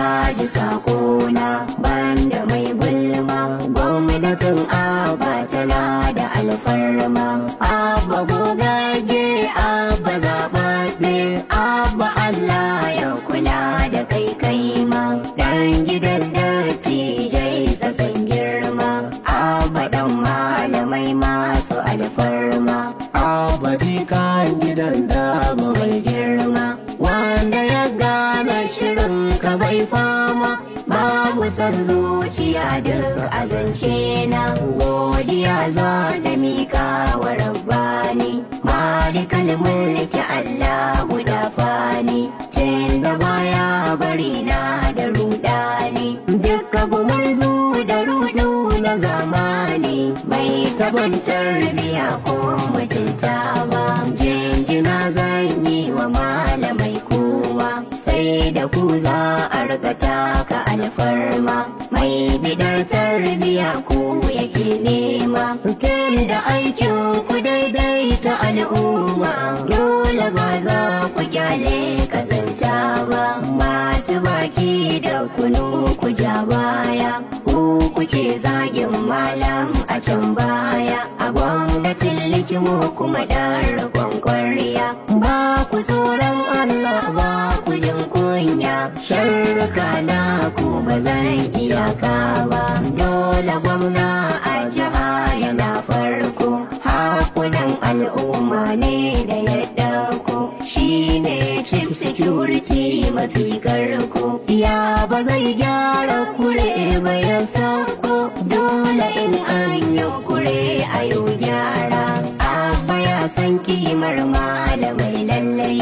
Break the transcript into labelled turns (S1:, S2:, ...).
S1: Ka ji sakona banda mai gulma. Gwamnatin Abba tana da alfarma. Abba gogagge, Abba zaɓaɓɓe, Abba Allah ya kula da kai kai ma. Dan gidan dattijai sasan girma, Abba dan malamai masu alfarma.
S2: Abba jikan gidan Dabo mai
S1: girma, wanda ya gane shirin ka bai fama, babu san zuciya duk azance na. Godiya za na mika wa Rabbani, malikal mulki Allah guda fani, tun da baya bari na da rudani. Duka gumurzu da rudu na zamani bai taban tarbiya ko mutunta ba. Jinjina zan yi wa malamai kowa, sai da ku za a riga taka alfarma. Mai bidar tarbiya ku yake nema, tun da aikin ku daidaita al'umma, dole ba za ku kyale kazanta ba. Masu baki da kunu ku ja baya, ku kuke zagin malam a can baya. A gwamnatin Likimo kuma dan rikon kwarya, ba ku tsoron Allah ba ku jin kunya, sharruka na ku ba zan iyaka ba. Dole gwamna a jiha yana farko, hakunan al'umma ne da ya ɗauko, shi ne chief security mafi karko. Ya ba zai gyara kure ba ya sako, dole in an yi kure a yi gyara. Abba ya san kimar malamai lallai.